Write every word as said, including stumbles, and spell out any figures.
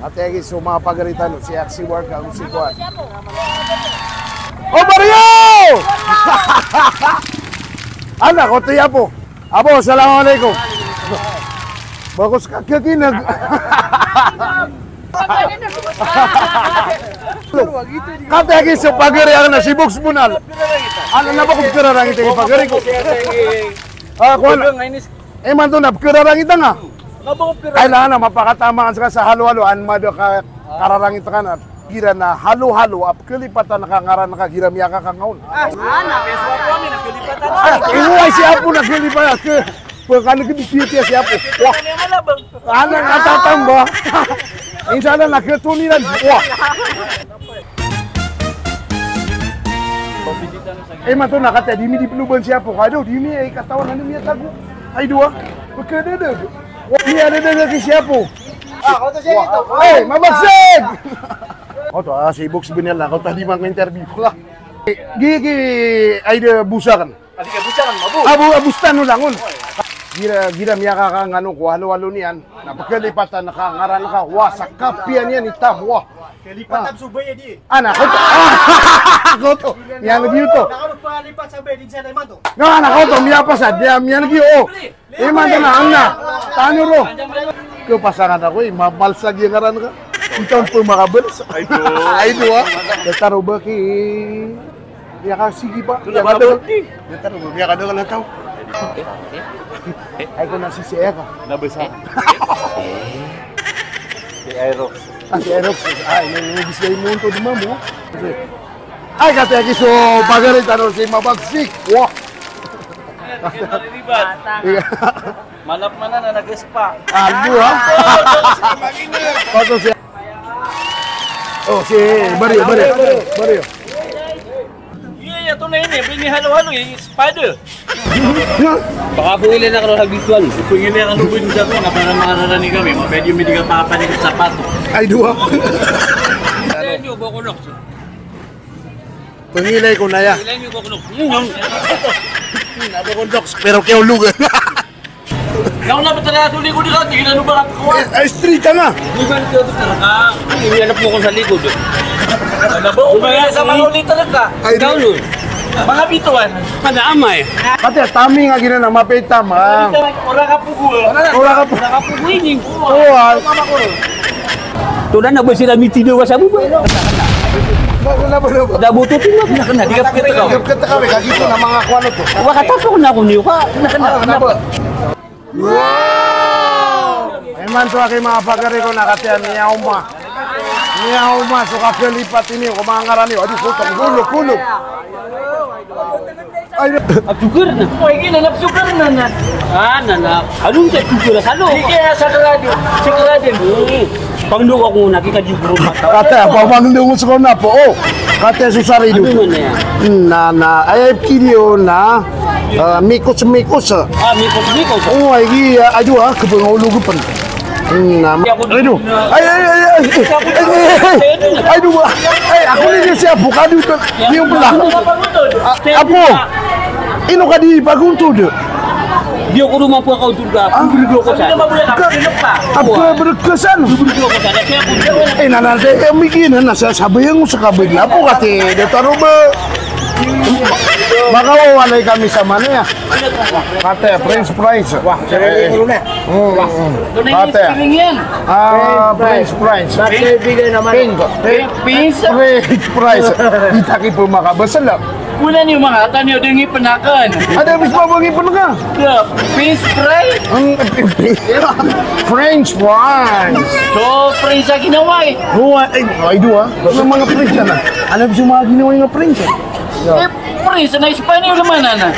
Ati agi so manga pagari tano, si Aksi Warga, si Kuan. O, Mario! Anak ko, tiya po. Abo, assalamu alaikum. Bagus ka kikinag. Kati agi so pagari anan na si Box Bunal. Ano na ba ko pagari agi pagari ko? Ah, kuwan. Imanto na pkhararangit nga. Ay, lana, mapakatamaan ska sa halo-halo, an mada ka kararangit ka na, gira na halo-halo, a pkhalipatan ka ngaran ka, gira miyakakangaon. Ah, ana, beso ako kami, nagkalipatan. Ah, iway si apo nagkalipatan, ke, pagkano ka di kiyatiya si apo. Wah. Ana, natatamba. Insana, nagkatuniran. Wah. Imanto na kati a di mi di ploban si apo. Kado, di mi, ay, katawan, ano, miyatago. Ay, dowa. Pagkadada. Miyadada ki si apo. Ah, koto siya dito. Ay, mabagsig! Koto, ah, si Box Bunal na, koto di mang interview. Gi, gi, ay, da, busakan. Adi ka busakan, mabu. Abu, abustan o langon. Gira, gira miyakakangano ko halo-halo niyan. Na pkhalipatan ka ngaran ka. Wa, sa kapiya niyan itam, wa. Kalipatan so baya di. Ana, koto. Ah, koto. Miyan giyoto. Na, ano palipat sa baya di sa imanto? Na, ana, koto. Miyapasad. Miyan giyoto. Imanto na, ana. Tano ro. Kapasangan ako, eh. Mamalsag yang ngaran ka. Itam po makabals. Ay, do. Ay, do, ah. Dataro ba ki Miyakasigi pa. Miyakadakl. Miyakadakl a taw. Ay, ko na si Sierra. Nabasa. Si Aerox. Ah, si Aerox. Ay, may, may bisay mo ito di mamo. Ay, kati agi so pagari tano si Mabagsik. Wah. Malap man na nag-spa. Alo, ha? Pato siya. O, si Baryo, Baryo. Baryo. Iya, iya, to na ini, bini halo-halo, iya, espada. Baka po ila na karo habitual. Pangilay ka lubid sa ko, na para makararani kami, mapwede yung hindi ka papanik sa sapato. Ay, dowa. Kaya nyo, Bokolok. Pangilay ko na ya. Pangilay nyo, Bokolok. Yun, yun. Nado ko, Docs, pero kaya ulugan. Ikaw na, ba't na sulit ko di ka? Tignan mo ba ka? Eh, ay, street ka nga. Di ba ito, ito, ito, ka? Inihanap mo ko sa likod. Ano ba? Umaya sa mga ulit talaga. Ay, ikaw, di- Lord. Mga bituan. Kada amay. Pati, taming nga ginana, mapay tamang. Ora ka pugo. Ora ka pugo. Ora ka pugo, ini. Oo, ah. Mama ko. Tona na ba sila mitido ka sa bubo? Ba, ba, ba, ba? Da buto ti na. Na, na, di ka pagkita ka. Di ka pagkita ka, kagito na mga kuwan to. Wa ka tapok na ko niyo ka. Na, na, na, na ba? Wow! Imanto aki mga pagari ko na katiyan niya uma. Niya uma, so kakalipat ini, ko mga ngaran iyo. Adi, putok, gulog, gulog. Ay, na. Ap sugar na. Ay, gina, ap sugar na na. Ah, na, na. Anong siya sugar? Salo. Sige, ah, sagrado. Sagrado. Hmm. Pangdong ako na, kita di bro. Kata, pa, pangdong ko sa na po. Oh. Kata, susari do. Ano na yan? Na, na. Ay, ay, kiliyo na. Ah, mikos, mikos. Ah, mikos, mikos. Oh, ay, gi, ah, ayo, ah, kapangaulo ko pan. Hmm, na, ay, do. Ay, ay, ay, ay, ay, ay, ay, ay, do, ah. Ay, ako ni siya, bukado, do. Yung pala. Ah, apo. Ino ka di paguntod? Di ako naman po ako doon ka. Ah. Bubulog ako sa. Ka-, apo, bubulog ka sa. Bubulog ako sa. Kasi ako doon. Eh, nanatay, eh, migin, na, nasa sabayang mo sa kabay. Apo, kati, dataro ba? Makawawalay kami sa manaya. Kati, French fries. Wah, sarili ko na. Mm, mm. Kati. Ah, French fries. Bakit bigay naman? Pink. Pink. French fries. Di taki po makabasal, ah. Wala niyo mga atan niyo, di ngipen aken. Ada, bis mo ngipen ka? Yeah, French fry? Ang, French fries. So, French sa ginawa eh. Oo, ay, ay, do, ah. Ano mga French yan, ah? Ano sa mga ginawa yung French, ah? Eh, French, na Espanyol naman, ana.